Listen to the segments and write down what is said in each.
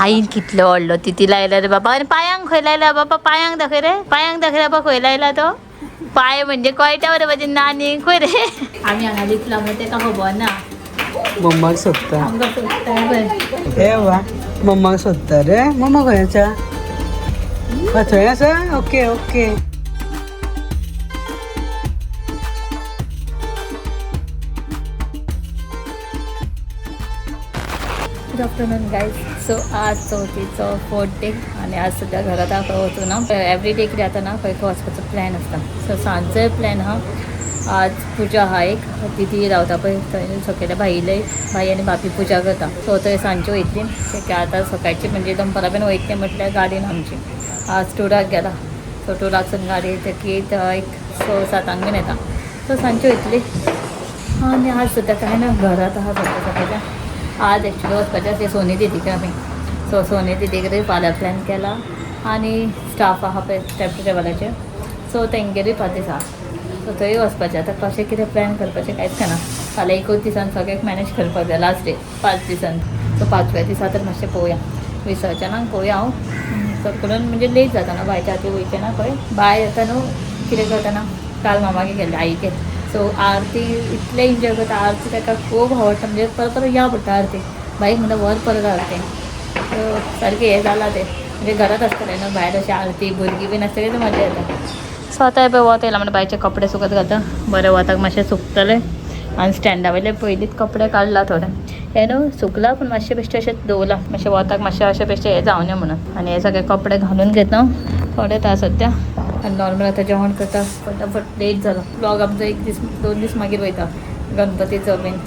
आईन कितलो व्हडलो तिती लायला रे बाबा. आनी पायांक खंय लायला बाबा? पायांक दाखय रे, पायांक दाखय रे बाबा, खंय लायला तो पाय? म्हणजे कळटा रे म्हाजी नानी खंय रे. आमी हांगा लिपला म्हणून तेका खबर ना. मम्माक सोदता. आमकां सोदता पळय. हे वा, मम्माक सोदता रे. मम्मा खंय आसा? हा, थंय आसा. Okay okay. Good afternoon guys. So आज चवथीचो फोर्थ डे आनी आज सद्या घरात हांव खंय वचूं ना. एवरी डे कितें जाता ना, खंय खंय वचपाचो प्लॅन आसता. सो सांजचोय प्लॅन आहा. आज पुजा आहा एक, तिती रावता पळय थंय सकयल्या भाईले, भाई आनी भाभी पुजा करता. सो थंय सांजचे वयतली. ते आतां सकाळची म्हणजे दनपारां बीन वयतली म्हटल्यार गाडी ना आमची. आज टुराक गेला. सो टुराकसून गाडी येतकीर एक 6 7 बीन येता. सो सांजचे वयतली. आनी आज सद्या कांय ना, घरात आहा सद्या सकाळच्या. आज एक्चुली वचपाचें आसलें सोनी दिदीक आमी. सो सोनी दिदी कडेन फाल्यां प्लॅन केला आनी स्टाफ आहा पळय स्टेप ट्रॅवलाचे, सो तेंगेरूय पांच आहा. सो थंय वचपाचें. आतां कशें कितें प्लॅन करपाचें कांयच कळना. फाल्यां एकूच दिसान सगळ्याक मॅनेज करपाक जाय, लास्ट डे 5 दिसान. सो 5व्या दिसा तर मातशें पळोवया, विसर्जनाक पळोवया हांव. चड करून म्हणजे लेट जाता न्हू, बायच्या हाती वयचें ना खंय. बाय आतां न्हू कितें करता ना, काल मामागे गेल्लें आईगे. सो आरती इतलें एन्जॉय करता. आरती ताका खूब आवडटा, म्हणजे परत परत या पडटा आरती. बाईक म्हणटा व्हर परत आरती. सो सारकें हें जालां तें, म्हणजे घरात आसतलें न्हू, भायर अशें आरती भुरगीं बीन आसतकीच मजा येता. सो आतां पळय वत येयलां म्हणटा बायचे कपडे सुकत घालता. बरें वताक मातशें सुकतलें. आनी स्टँडा वयले पयलींच कपडे काडला थोडे, हे न्हू सुकला पूण मातशें बेश्टें अशें दवरलां, मातशें वताक मातशें अशें बेश्टें हें जावं म्हणून. आनी हे सगळे कपडे घालून घेता थोडे तास सद्या. आनी नॉर्मल आतां जेवण करता फटाफट. लेट जालो ब्लॉग आमचो, एक दीस 2 दीस मागीर वयता गणपतीचो बीन.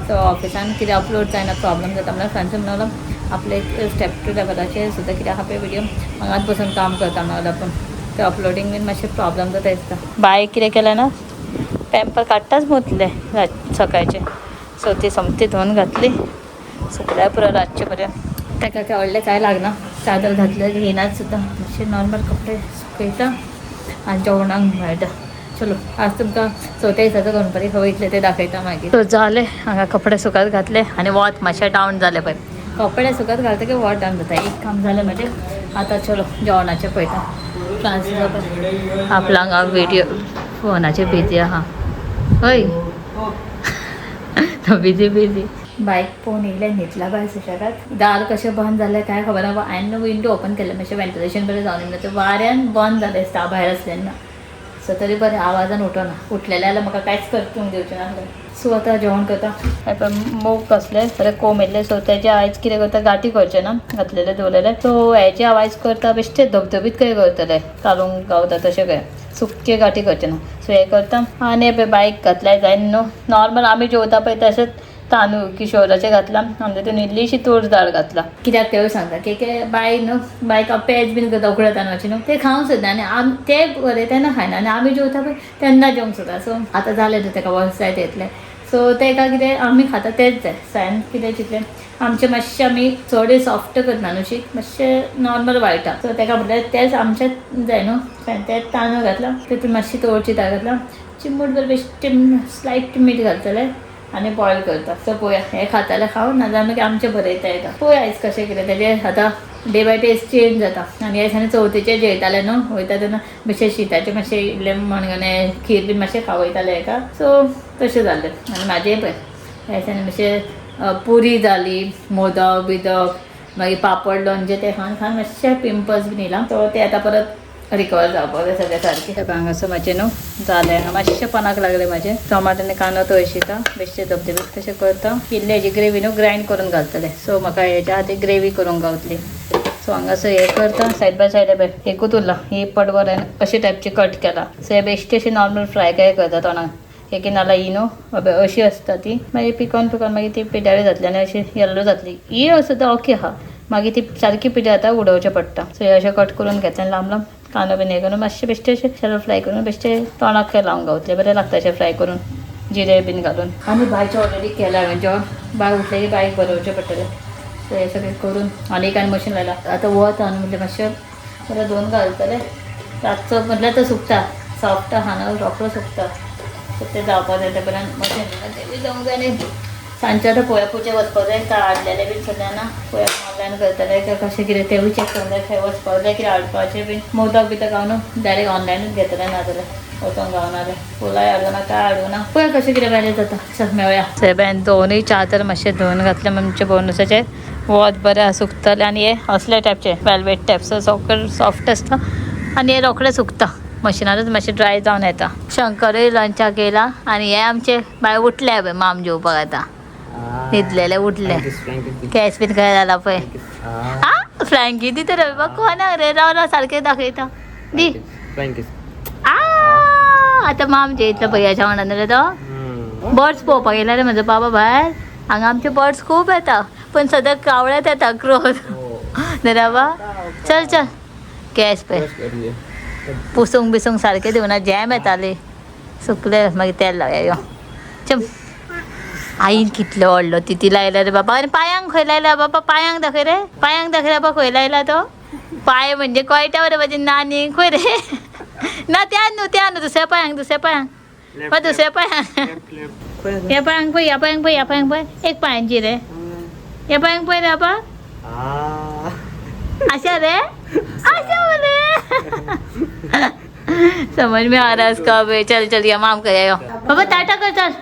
सो ऑफिसान कितें अपलोड जायना, प्रॉब्लम जाता म्हणल्यार फ्रेंड्स म्हणून आपले स्टेप टू लेवलाचेर सुद्दां कितें आहा पळय व्हिडियो, हांगाच बसून काम करता म्हणून आपूण ते अपलोडींग बीन मातशें प्रॉब्लम जाता दिसता. बाय कितें केलें ना, पॅम्पर काडटाच मुतलें सकाळचें. सो ती सोमती धुवन घातली, सुकल्या पुरो रातचे पर्यंत. ताका काय व्हडलें कांय लागना, चादर घातल्यार घेयनात सुद्दां. मातशे नॉर्मल कपडे सुकयता आनी जेवणाक मेळटा. चलो आज तुमकां चवथ्या दिसाचो गणपती खंय वयतले ते दाखयता मागीर. सो जालें, हांगा कपडे सुकत घातले आनी वत मातशें डावन जालें पळय. कपडे सुकत घालतकीर वत डावन जाता. एक काम जालें म्हजें. आतां चलो जेवणाचें पळयता. फ्रांसीस आपलो हांगा व्हिडियो फोनाचेर बिजी आहा. हय, तो बिजी बिजी. बायक पळोवन येयलें, न्हिदला बाय सुशेगाद. दार कशें बंद जालें काय खबर ना. हांवें न्हू विंडो ओपन केलें, मातशें वेंटिलेशन बरें जावन येयलें. तें वाऱ्यान बंद जालें दिसता भायर आसलें ना. सो तरी बरें आवाजान उठोना, उठलेलें जाल्यार म्हाका कांयच करूंक दिवचें नासलें. सो आतां जेवण करता. पळय मूग कसले बरे कोंब येयल्ले. सो तेजे आयज कितें करता, गांठी करचें ना, घातलेले दवरलेले. सो हेजे हांव आयज करता बेश्टे धबधबीत काय करतले, कालूंक गावता तशें काय सुके गांठी करचें ना. सो हें करता. आनी पळय बायक घातल्यार जाय न्हू नॉर्मल आमी जेवता पळय तशेंच तांदूळ किशोराचें घातलां आनी तितून इल्लीशी तूर दाळ घातला. कित्याक तेवूय सांगता की के बाय न्हू बायक पेज बीन करता उकड्या तांदळाची न्हू, ते खावंक सोदना आनी आम ते बरें तेन्ना खायना आनी आमी जेवता पळय तेन्ना जेवंक सोदता. सो आतां जालें न्हू तेका वर्स जायत येतलें. सो तेका कितें आमी खाता तेंच जाय. सो हांवें कितें चिंतलें, आमचें मातशें आमी चडय सॉफ्ट करना न्हू शीत, मातशें नॉर्मल वाळटा. सो तेका म्हटल्यार तेंच आमचें जाय न्हू. सो हांवें तेंच तांदूळ घातला, तितून मातशी तोरची दाळ घातला, चिमूटभर बेश्टें स्लायट मीठ घालतलें आनी बॉयल करता. सो पळोवया हें खाताले खावं, नाजाल्यार मागीर आमचें बरयता येता. पळोवया आयज कशें कितें तेजें. आतां डे बाय डे चेंज जाता. आनी ह्या दिसांनी चवथीचें जेयतालें न्हू वयता तेन्ना मातशें शिताचें मातशें इल्लें मणगणें खीर बीन मातशें खावयतालें हेका. सो तशें जालें. आनी म्हाजेंय पळय ह्या दिसांनी मातशें पुरी जाली, मोदक बिदक, मागीर पापड लोणचें तें खावन खावन मातशें पिंपल्स बीन येयला. सो ते आतां परत रिकवर जावपाक जाय सगळें सारकें. हांगासर म्हाजें न्हू जालें, हांगा मातशें पनाक लागलें म्हाजें. टोमाट आनी कांदो तळशिता बेश्टें धबधबीत कशें करता. इल्लें हेजी ग्रेवी न्हू ग्रायंड करून घालतलें. सो म्हाका हेज्या खातीर ग्रेवी करूंक गावतली. सो हांगासर हें करता सायड बाय सायड. पळय एकूच उरलां, ही पडवर हांवें अशे टायपची कट केला. सो हे बेश्टे अशें नॉर्मल फ्राय काय करता तोंडाक एक नाल्यार ही न्हू अशी आसता ती मागीर पिकोवन पिकोवन मागीर ती पिड्यार जातली आनी अशी येल्लो जातली. ही सुद्दां ओके आहा, मागीर ती सारकी पिड्यार जाता, उडोवचें पडटा. सो हे अशें कट करून घेतलें लांब लांब कांदो बीन हें करून मातशें बेश्टें अशें शॅलो फ्राय करून बेश्टें तोंडाक लावंक गावतलें, बरें लागता अशें फ्राय करून जिरें बीन घालून. आनी बायचें ऑलरेडी केलां हांवें जेवण, बाय उठलें की बायक बरोवचें पडटलें. सो हें सगळें करून आनी एक आनी मशीन लायलां. आतां वत आनी म्हटलें मातशें बरें धुवन घालतलें. रातचो म्हटल्यार तो सुकता, सॉफ्ट आहा न्हू रोकडो सुकता. सो तें जावपाक जाय तें पर्यंत मशीन तें जावंक जाय. आनी सांजचे आतां पळोवया पुजेक वचपाक जाय, काय हाडलेलें बीन सगळें ना, पळोवया ऑनलायन करतले काय कशें कितें तेवूय चॅक करूंक जाय. खंय वचपाक जाय कितें हाडपाचें बीन, मोदक बिदक हांव न्हू डायरेक्ट ऑनलायनूच घेतलें, नाजाल्यार वचोंक गावना रे. फुलांय हाडूं ना, काय हाडूं ना, पळोवया कशें कितें मॅनेज जाता. चल मेळया. सगळ्यान दोनूय चादर मातशें धुवन घातलें, आमचे बोनसाचेर वत बरें सुकतलें. आनी हे असले टायपचे वेलवेट टायप, सो सगळें सॉफ्ट आसता आनी हे रोखडें सुकता, मशिनारूच मातशें ड्राय जावन येता. शंकरूय लंचाक येयला आनी हे आमचे बाय उठले पळय माम जेवपाक आतां, न्हिदलेले उठले. कॅश बीन खंय जाला पळय. आ फ्रँकी दिता रे बाबा, कोणाक रे, राव राव सारकें दाखयता दी. आ आतां माम जेयतलो भैयाच्या वांगडा रे तो. बर्ड्स पळोवपाक येयला रे म्हजो बाबा भायर. हांगा आमचे बर्ड्स खूब येता, पण सद्याक कावळ्यात येता क्रोज न्ही बाबा. चल चल कॅश पळय पुसूंक बिसूंक सारकें दिवना, जॅम येताली सुकले, मागीर तेल लावया. यो चल. आईन कितलो व्हडलो तिती लायला रे बाबा. आनी पायांक खंय लायला बाबा, पायांक दाखय रे, पायांक दाखय रे बाबा, खंय लायला तो पाय, म्हणजे कळटा रे म्हाजी नानी खंय रे ना, त्या न्हू त्या न्हू, दुसऱ्या पायांक, दुसऱ्या पायांक बा, दुसऱ्या पायांक, ह्या पायांक पळय, ह्या पायांक पळय, ह्या पायांक पळय, एक पायांची रे, ह्या पायांक पळय रे बाबा, अशा रे, अशा रे. समझ में आ रहा है उसका. अबे चल चल या माम कर यो बाबा, टाटा कर, चल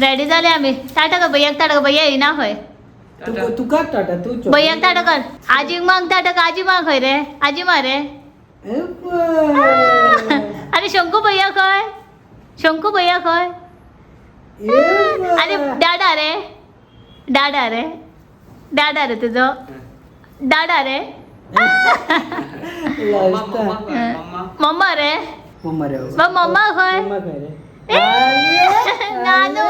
रेडी झाले आम्ही. टाटा कर भैयाक, टाटा कर भैया, येना खंय तुका टाटा तू भैयाक टाटा कर, आजी माग टाटा कर, आजी माग खंय रे, आजी मा रे. अरे शंकू भैया खंय, शंकू भैया खंय, अरे डाडा रे, डाडा रे, डाडा रे तुझो डाडा रे, मम्मा रे, मम्मा रे, मम्मा खंय, मम्मा खंय रे. नानू.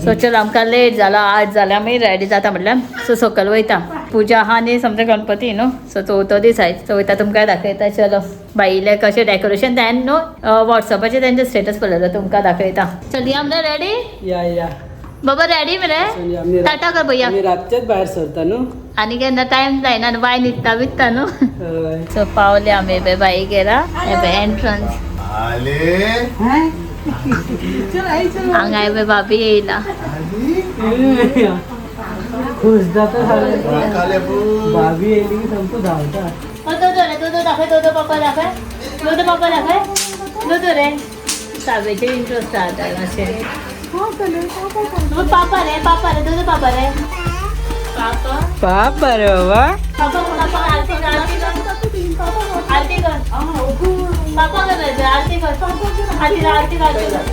सो चल आमकां लेट जाला, 8 जाल्या, आमी रेडी जाता म्हटल्यार सो सकयल वयता. पुजा आहा न्ही समजा गणपती न्हू, सो चवथो दीस आयज, सो वयता तुमकां दाखयता. चलो बाईले कशें डेकोरेशन तें न्हू वॉट्सएपाचेर तेंचे स्टेटस पळयलो, तुमकां दाखयता. चल या मरे रेडी या या बाबा रेडी मरे, टाटा कर भैया. आमी रातचेच भायर सरता न्हू, आनी केन्ना टायम जायना बाय न्हिदता बिदता न्हू. सो पावले आमी बे बाई गेला एंट्रन्स. हांगाय बे भाभी येयला. खुश जाता भाभी येयली की सामको धांवता. तो रे, तो दाखय, तो पापा दाखय, तो पापा दाखय, तो रे सावेचे इंट्रस्ट आता मातशें. पापा रे, पापा रे, तो पापा रे, पापा पापा रे बाबा, पापा पापा आरती कर, आरती कर, आरती कर, पापा कर, आरती कर, आरती आरती कर.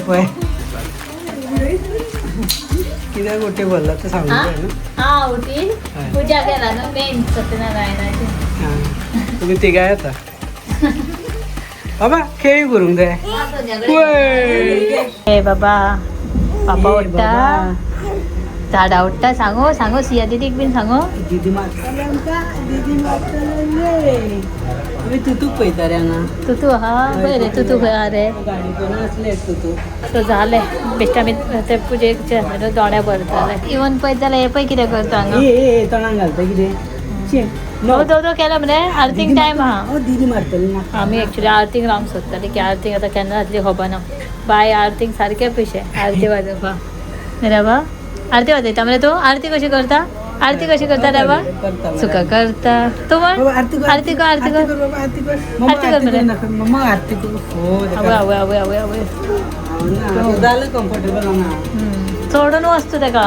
पळय कित्याक गोटे भरला तें सांगूंक जाय न्हू. हा उठी पूजा केला न्हू मेन सत्यनारायणाची. तुमी तिगाय येता बाबा, खेळी करूंक जाय. ए बाबा, बाबा उठ्ठा, झाडां उठ्ठा, सांगू सांगू सिया दिदीक बीन सांगू. दिदी मारतले आमकां, दिदी मारतले. आमी तुतूक पळयता रे हांगा. तुतू आहा पळय रे, तुतू खंय आहा रे, गाडी कोण आसले तुतू. सो जालें बेश्टे आमी ते पुजेक दोण्या भरताले. इवन पळयत जाल्यार हे पळय कितें करता हांगा. ए तोंडाक घालता कितें. दो दो केला मरे आरतीक टायम आहा. दिदी मारतली ना. आमी एक्चुली आरतीक रावंक सोदताली की आरतीक आतां केन्ना जातली खबर ना. बाय आरतीक सारकें पिशें आरती वाजोवपाक. रे बा आरती वाजयता मरे तूं, आरती कशी करता, आरती कशी करता रे बा, सुका करता तूं म्हण आरती कर, आरती कर, आरती कर, आरती कर, आरती कर मरे. मम्मा आरती कर. आवय आवय आवय आवय आवय जालें कम्फर्टेबल हांगा. चडून वचता तेका.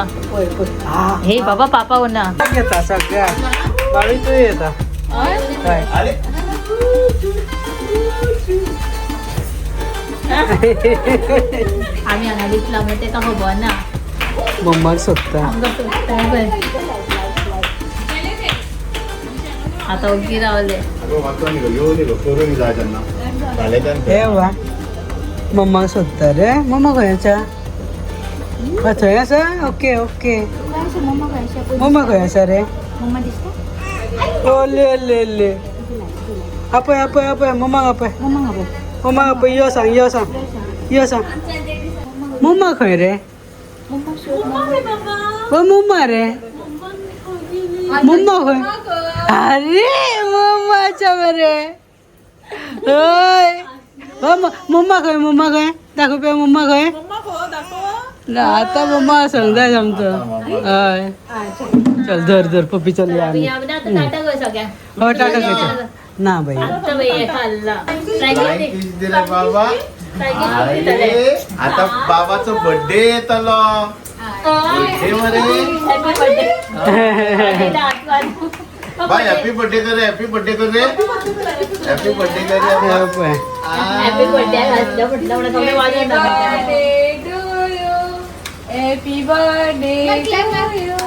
हे बाबा पापा उरना घेता सगळ्या बावी तूं येता. आमी हांगा लिपला म्हणून तेका खबर ना. मम्माक सोदता. आमकां सोदता पळय. आतां ओगी रावले. हे वा मम्माक सोदता रे. मम्मा खंय आसा? थंय आसा. Okay okay. मम्मा खंय आसा रे? मम्मा दिसता. ओले ओले ओले. आपय आपय आपय मम्माक आपय. मम्मा आपय. मम्माक आपय. यो सांग, यो सांग, यो सांग. मम्मा खंय रे? ओ मम्मा रे, मम्मा खंय? अरे मम्माच्या मरे. हय, मम्मा खंय? मम्मा खंय? दाखोव पळय मम्मा खंय. ना आता मम्मा सांगता सामतो. हय चल, धर धर पप्पी, चल या आमी. टाटा कर सगळ्या. हो टाटा करता ना बाई. आता बाई खाल्ला. दिले बाबा. अरे आता बाबाचो बर्थडे येतलो. बर्थडे मरे. Happy birthday. Bye, happy birthday कर रे. हॅपी बर्थडे कर रे. हॅपी बर्थडे कर रे. पळय. हॅपी बर्थडे घातलं म्हटलं म्हणून कपडे वाजवणार. Happy birthday to you.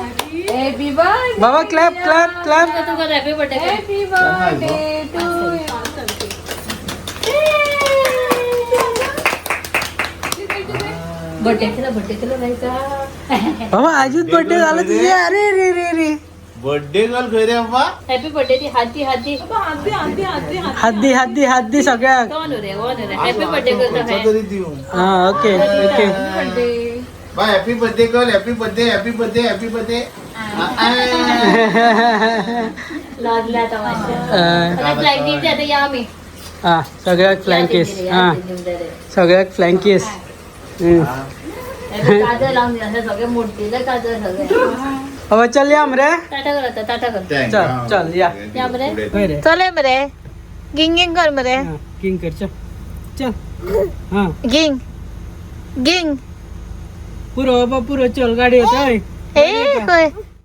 Happy birthday. Baba clap clap clap. तुका happy birthday. Happy birthday to you. Birthday केला, बर्थडे केला जायचा. बाबा आजूच बर्थडे झाला तुझे. अरे रे रे रे. बर्थडे गर्ल खंय रे बाबा? Happy birthday. ती हाती हाती. हात दी, हात दी, हात दी सगळ्याक. तो न्हू रे, हो न्हू रे. हॅपी बर्थडे करता. खंयचो तरी दिवं. हा okay okay. Bye, happy birthday girl. Happy birthday, happy birthday, happy birthday. लागला तमाशा. फ्लॅग दिवचे आता या आम्ही. हा सगळ्याक फ्लँकेस. हा सगळ्याक फ्लँकेस. काजळ लावून दिला सगळे मोडतील काजळ सगळे. बाबा चल या मरे. टाटा कर आता, टाटा कर. चल चल या. या मरे. खंय रे? चले मरे, गिंग गिंग कर मरे. हा, किंग कर. चल चल. हा गिंग गिंग. पुरो बाबा पुरो. चल गाडी येता. हय. ए खंय?